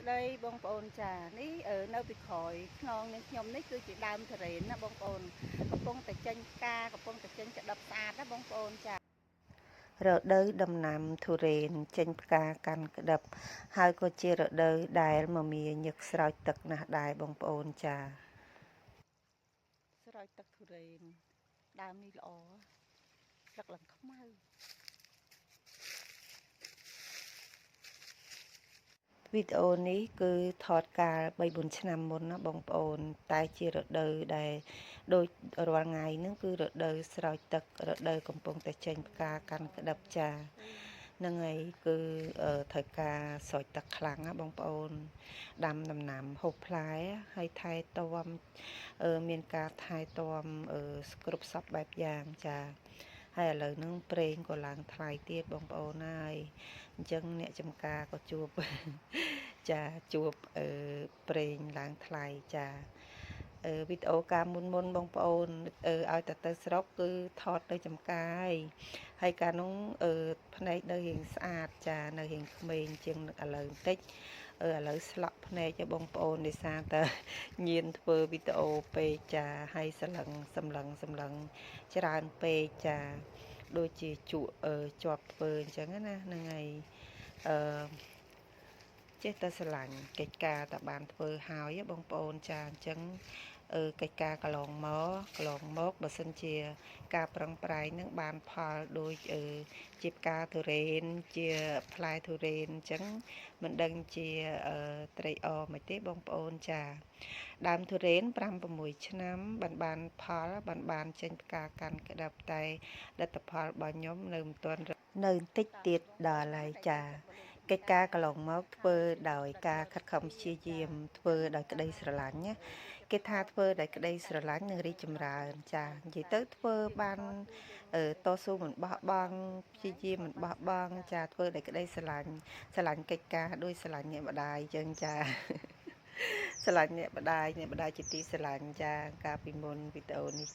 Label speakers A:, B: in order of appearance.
A: ស្តីបងប្អូនចានេះនៅពីក្រោយខ្នងនាងខ្ញុំនេះគឺជាដើមទុរេនណាបងប្អូនកំពុងតែចេញផ្កាកំពុងតែចេញក្តាប់ស្អាតណាបងប្អូនចា
B: រដូវដំណាំទុរេនចេញផ្កាកាន់ក្តិបហើយក៏ជារដូវដែលមមាញឹកស្រោចទឹកណាស់ដែរបងប្អូនចា
A: ស្រោចទឹកទុរេនដើមនេះល្អស្លឹកឡើងខ្មៅ
B: វីដេអូនេះគឺថតកាល3-4ឆ្នាំមុនណាបងប្អូន តែជារដូវដែលដូចរាល់ថ្ងៃហ្នឹងគឺរដូវស្រោចទឹករដូវកំពុងតែចេញផ្កាកាន់ក្តិបចាហ្នឹងហើយគឺត្រូវការស្រោចទឹកខ្លាំងណាបងប្អូនដាំដំណាំហូបផ្លែហើយថែទាំមានការថែទាំគ្រប់សពបែបយ៉ាងចាហើយឥឡូវហ្នឹងប្រេងក៏ឡើងថ្លៃទៀតបងប្អូនហើយអញ្ចឹងអ្នកចំការក៏ជួប ចាជួបប្រេងឡើងថ្លៃចាវីដេអូកាលមុនមុនបងប្អូនឲ្យតែទៅស្រុកគឺថតទៅចំការហើយកាលនោះភ្នែកនៅរៀងស្អាតចានៅរៀងក្មេងជាងឥឡូវបន្តិចឥឡូវស្លក់ភ្នែកឲ្យបងប្អូនដោយសារតែញៀនធ្វើវីដេអូពេកចាហើយសលឹងសម្លឹងសម្លឹងច្រើនពេកចាដូចជាជក់ជាប់ធ្វើអញ្ចឹងណាហ្នឹងហើយអឺចេះតែស្រឡាញ់កិច្ចការតែបានធ្វើហើយបងប្អូនចាអញ្ចឹងកិច្ចការកន្លងមកបើសិនជា ការប្រឹងប្រែងនឹងបានផលដូចជាផ្កាទុរេនជាផ្លែទុរេនអញ្ចឹងមិនដឹងជាត្រេកអរមិនទេបងប្អូនចាដើមទុរេន5 6ឆ្នាំបានបានផលបានបានចេញផ្កាកាន់ក្តាប់តែលទ្ធផលរបស់ខ្ញុំនៅមិនទាន់នៅបន្តិចទៀតដល់ហើយចាកិច្ចការកន្លងមកធ្វើដោយការខិតខំព្យាយាមធ្វើដោយក្តីស្រឡាញ់ណាគេថាធ្វើដោយក្តីស្រឡាញ់នឹងរីកចម្រើនចានិយាយទៅធ្វើបានតស៊ូមិនបោះបង់ព្យាយាមមិនបោះបង់ចាធ្វើដោយក្តីស្រឡាញ់ស្រឡាញ់កិច្ចការដោយស្រឡាញ់អ្នកម្ដាយអញ្ចឹងចាស្រឡាញ់អ្នកម្ដាយអ្នកម្ដាយជាទីស្រឡាញ់ចាកាលពីមុនវីដេអូនេះ